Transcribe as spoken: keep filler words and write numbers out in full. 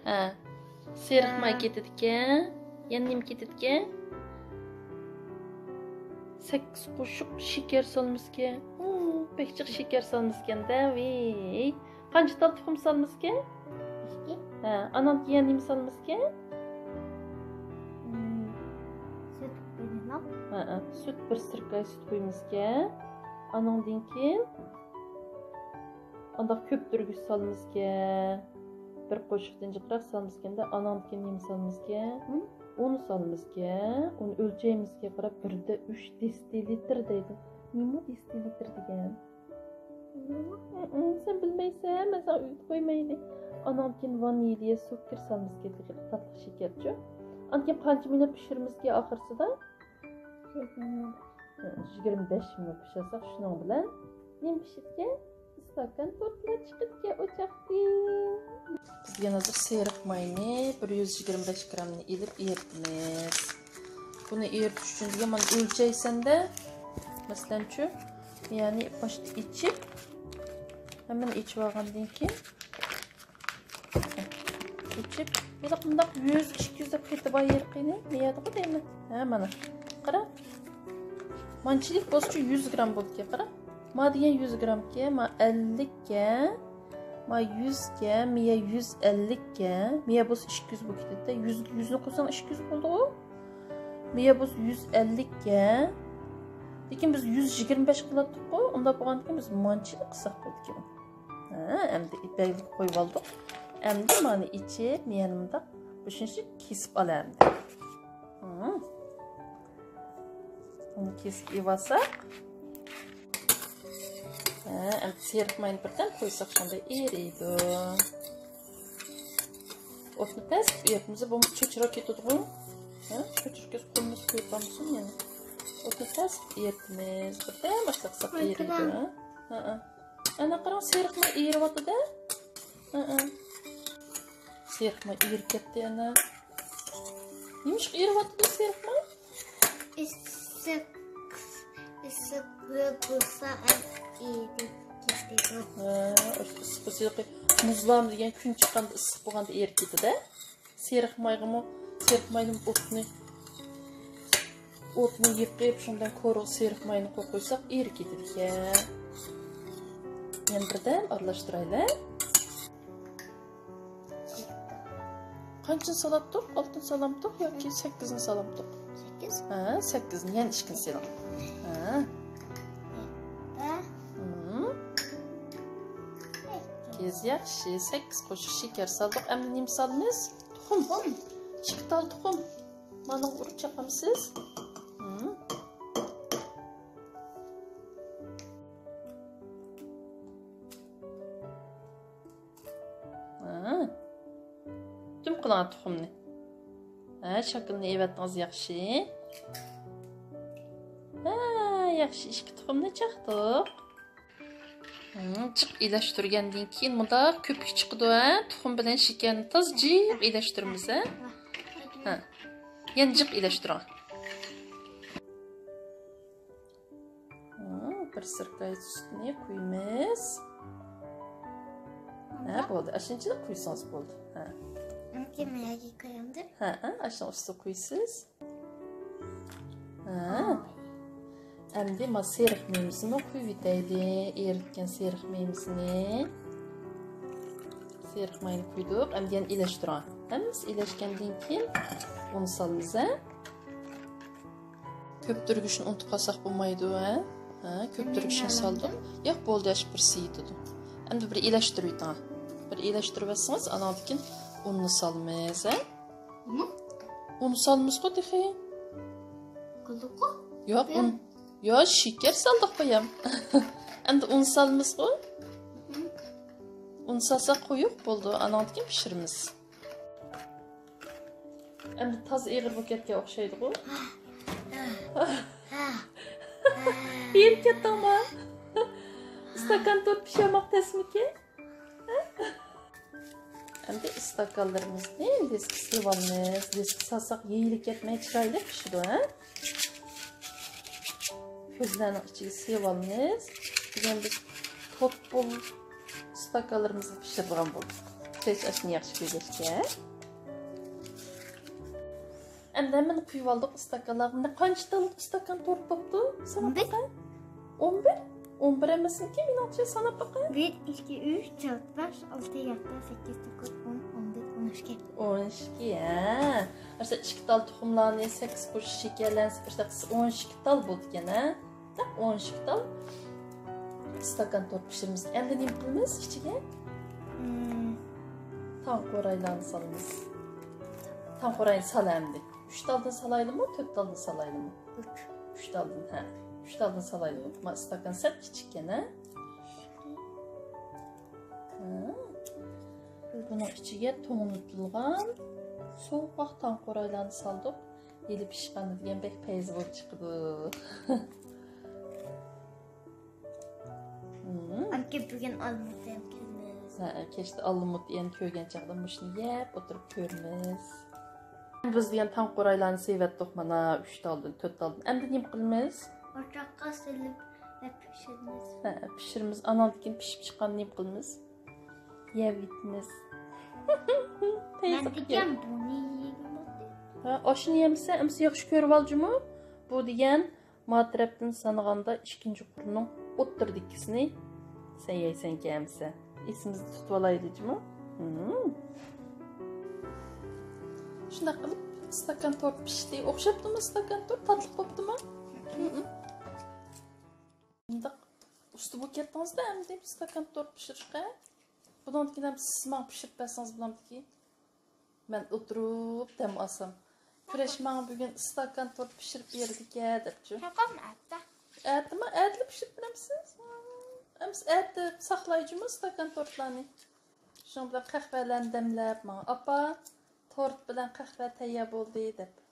ھە. سېرىق ماي كېتىدىكەن. يەنە نېمە كېتىدىكەن؟ سەككىز قوشۇق شېكەر سالمىسىكەن. ھۇ، بەك جىق شېكەر سالمىسىكەن-دە، ۋىي. قانچە تال تۇخۇم سالمىسىكەن؟ ئىككى. ھە، ئاناڭدىن كېيىن يەنە نېمە سالمىسىكەن؟ سۈت قويۇلۇپ. ھە، سۈت، بىر سىركاي سۈت قويمىسىكەن. ئانىڭدىن كېيىن ئانداق كۆپتۈرگۈچ سالمىسىكەن. بىر قوشۇقتىن جىقراق سالمىسىكەن-دە، ئاناڭدىن كېيىن نېمە سالمىسىكەن؟ ئۇن سالمىسىكەن. ئۇن ئۆلچەيمىسىكەن، قاراپ، بىردە ئۈچ دېسىتىلىتىر دەيدۇ. نېمە دېسىتىلىتىر دېگەن؟ ھىم، سەن بىلمەيسەن، مەن ساڭا ئۆگىتىپ قويمايلى. ئاناڭدىن كېيىن ۋانىليا، سۇكىر سالمىسىكەن، تاتلىق شېكەرچۇ. ئاندىن كېيىن قانچە مىنۇت پىشۇرىمىزكى ئاخىرسىدا؟ يىگىرمە بەش مىنۇت پىشۇرساق، شۇنىڭ بىلەن نېمە پىشىدىكەن؟ ئىستاكان تورتلار چىقىدىكەن ئوچاقتىن. بىز يەنە ھازىر سېرىق ماينى بىر يۈز يىگىرمە بەش گرامنى ئېلىپ ئېرىتىمىز. بۇنى ئېرىتىش ئۈچۈن دېگەن مانا ئۆلچەيسەن-دە، مەسىلەنچۇ، يەنى باشتا ئېچىپ، ھەممىنى ئېچىپ ئالغاندىن كېيىن، ئېچىپ، ھېلىقى مۇنداق يۈز، ئىككى يۈز دەپ قېتىپ ئايرىقىنى، نېيەدىغۇ دەيمەن. ھە، مانا. قارا. مانچىلىك بولسىچۇ يۈز گرام بولىدىكەن، قارا. ما دېگەن يۈز گرامكەن، ما ئەللىككەن، ما يۈزكەن، مىيە يۈز ئەللىككەن، مىيە بولسا ئىككى يۈز بولۇپ كېتىدۇ. يۈز، يۈزنى قوشساڭ ئىككى يۈز بولىدىغۇ. مىيە بولسا يۈز ئەللىككەن. لېكىن بىز يۈز يىگىرمە بەش قىلاتتۇققۇ، ئۇنداق بولغاندىكىن بىز مانچىلىك قىلساق بولىدىكەن. ھە، ئەمدى ئىپەكلىك قويۇۋالدۇق. ئەمدى مانا ئېچىپ، مېنى مۇنداق بۇشۇنچە كېسىپ ئالە ئەمدى. ھە. بۇنى كېسىپ ئېلىۋالساق. ھە، ئەمدى سېرىق ماينى بىردەم قويساق شۇنداق ئېرىيدۇ. ئوتنى پەس ئېرىتمىسە بولمىسا چۆچۈرەپ كېتىدىغۇ. ھە، چۆچۈرەپ كەتسە قولىمىز كۆيۈپ قالمىسۇن يەنە. ئوتنى پەس ئېرىتىمىز. بىردەم ئاشلىق قىلساق ئېرىيدۇ. ھە، ھە. ئەنە قاراڭ، سېرىق ماي ئېرىۋاتىدۇ. ھە، ھە. سېرىق ماي ئېرىپ كەتتى ئەنە. نېمىشقا ئېرىۋاتىدۇ سېرىق ماي؟ ئىسسىق، ئىسسىق بولسا ئېرىپ كېتىدۇ. ھە، ئىسسىق بولسا، مۇزلارمۇ دېگەن كۈن چىققاندا ئىسسىق بولغاندا ئېرىپ كېتىدۇ. سېرىق مايغىمۇ، سېرىق ماينىمۇ ئوتنى، ئوتنى يېقىپ، شۇنداق كورىغا سېرىق ماينى قويۇپ قويساق ئېرىپ كېتىدىكەن. يەنە بىردەم ئارىلاشتۇرايلى. قانچىنى سالاتتۇق؟ ئالتىنى سالامتۇق ياكى سەككىزنى سالامتۇق؟ سەككىز. ھە، سەككىزنى يەنە ئىككىنى سېلىڭ. ھە. ھە. ھىم. سەككىز، ياخشى. سەككىز قوشۇق شېكەر سالدۇق. ئەمدى نېمە سالىمىز؟ تۇخۇم. تۇخۇم. ئىككى تال تۇخۇم. مانىڭغا ئۇرۇپ چاقامسىز؟ ھىم. ھە. دۈم قىلىڭ تۇخۇمنى. ھە، شاكىلىنى ئېلىۋەتتىڭىز، ياخشى. ھە، ياخشى، ئىككى تۇخۇمنى چاقتۇق. ھە، جىق ئىلەشتۈرگەندىن كېيىن مۇنداق كۆپۈك چىقىدۇ، ھە؟ تۇخۇم بىلەن شېكەرنى تازا جىق ئىلەشتۈرىمىز، ھە؟ ھە. يەنە جىق ئىلەشتۈرۈڭ. ھە، بىر سىركاي سۈتىنى قۇيىمىز. ھە، بولدى. ئاشۇنچىلىك قۇيسىڭىز بولدى. ھە. ئەمدى مەيگە قويامدۇ؟ ھە، ھە، ئاشۇنىڭ ئۈستىگە قۇيىسىز. ھە. ئەمدى ما سېرىق مېۋىسىنى قۇيۇۋېتەيلى. ئېرىتكەن سېرىق مېۋىسىنى. سېرىق ماينى قۇيدۇق. ئەمدى يەنە ئىلەشتۈرۈڭ. ھەممىسى ئىلەشكەندىن كېيىن ئۇن سالىمىز، ھە؟ كۆپتۈرگۈچنى ئۇنتۇپ قالساق بولمايدۇ، ھە؟ ھە، كۆپتۈرگۈچنى سالدۇق. ياق، بولدى، ئاشۇ بىرسى يېتىدۇ. ئەمدى بىر ئىلەشتۈرۈۋېتىڭ. بىر ئىلەشتۈرۈۋەتسىڭىز، ئاناندىن كېيىن ئۇننى سالىمىز، ھە؟ ئۇن سالىمىزغۇ تېخى. قىلدۇققۇ؟ ياق، ئۇن. يا، شېكەر سالدۇق بايام. ئەمدى ئۇن سالىمىزغۇ؟ ئۇن سالساق قويۇق بولدى، ئاناندىن كېيىن پىشۇرىمىز. ئەمدى تازا ئېغىر بولۇپ كەتكەن ئوخشايدىغۇ. ھېرىپ كەتتىڭما؟ ئىستاكان تورت پىشۇرماق تەسمىكىن؟ ئەمدى ئىستاكانلىرىمىزنى دىسكا سېلىۋالىمىز. دىسكا سالساق يېيىلىپ كەتمەي چىرايلىق پىشىدۇ، ھە؟ كۆزلەرنىڭ ئىچىگە سېلىۋالىمىز. بۈگۈن بىز تورت بول-، ئىستاكانلىرىمىزنى پىشۇرىدىغان بولدۇق. چاي ئاشنى ياخشى كۆرگەچكە. ئەمدى ھەممىنى قۇيۇۋالدۇق ئىستاكانلارغا. مانا قانچە تال ئىستاكان تورت بوپتۇ؟ ساناپ باقاي. ئون بىر؟ ئون بىر ئەمەسمىكىن؟ مېنىڭچە ساناپ باقاي. بىر، ئىككى، ئۈچ، تۆت، بەش، ئالتە، يەتتە، سەككىز، توققۇز، ئون، ئون بىر، ئون ئىككى. ئون ئىككى، ھە. ئاشۇ ئىككى تال تۇخۇملارنى، سەككىز پوشۇش شېكەرلەرنى سېپىشتا قىلسا، ئون ئىككى تال بولىدىكەن، ھە؟ نەق ئون ئىككى تال ئىستاكان تورت پىشۇرىمىز. ئەمدى نېمە قىلىمىز ئىچىگە؟ مم. تاڭ قورايلارنى سالىمىز. تاڭ قوراينى سال ئەمدى. ئۈچ تالدىن سالايلىمۇ، تۆت تالدىن سالايلىمۇ؟ ئۈچ. ئۈچ تالدىن، ھە. ئۈچ تالدىن سالايلىمۇ. ما ئىستاكان سەل كىچىككەن، ھە؟ ھە. بۇنىڭ ئىچىگە توڭلىتىلغان سوغۇق تاڭ قورايلارنى سالدۇق. ھېلى پىشقاندا دېگەن بەك پەيزى بولۇپ چىقىدۇ. مم. ئاكا، بۈگۈن ئالمۇتى ھەم كۆرىمىز. ھە، كەچتە ئالمۇتى يەنە كۆرگەن چاغدا مۇشۇنى يەپ ئولتۇرۇپ كۆرىمىز. بىز دېگەن تاڭ قورايلارنى سېۋەتتۇق مانا، ئۈچ تالدىن، تۆت تالدىن. ئەمدى نېمە قىلىمىز؟ ئوچاققا سېلىپ ۋە پىشۇرىمىز. ھە، پىشۇرىمىز. ئاناندىن كېيىن پىشىپ چىققاندا نېمە قىلىمىز؟ يەۋېتىمىز. مەن دېگەن بۇنى يېگىلى بولدى. ھە، ئاشۇنى يەمسە، ئەمسە ياخشى كۆرۈۋال جۇمۇ. بۇ دېگەن ما تەرەپتىن سانىغاندا ئىككىنچى قۇرنىڭ ئوتتۇرىدىكىسىنى سەن يەيسەنكەن ئەمسە. ئېسىمىزدە تۇتۇۋالايلى جۇمۇ. ھىم. شۇنداق قىلىپ ئىستاكان تورت پىشتى. ئوخشاپتۇمۇ ئىستاكان تورت؟ تاتلىق بوپتۇمۇ؟ ھىم. مۇنداق ئۇستا بولۇپ كەتتىڭىز-دە ئەمدى ئىستاكان تورت پىشۇرۇشقا. بۇنىڭدىكىنى ھەم سىز ماڭا پىشۇرۇپ بەرسىڭىز بولامدىكى. مەن ئولتۇرۇپ دەم ئالسام. كۈرەش ماڭا بۈگۈن ئىستاكان تورت پىشۇرۇپ بېرىدىكەن دەپچۇ. چوقۇم ئەتە. ئەتىمۇ؟ ئەتىلا پىشۇرۇپ بېرەمسىز؟ ئەمسە ئەتە ساقلايجۇمۇ ئىستاكان تورتلارنى. شۇنىڭ بىلەن قەھۋەلەرنى دەملەپ ماڭا، ئاپا، تورت بىلەن قەھۋە تەييار بولدى دەپ.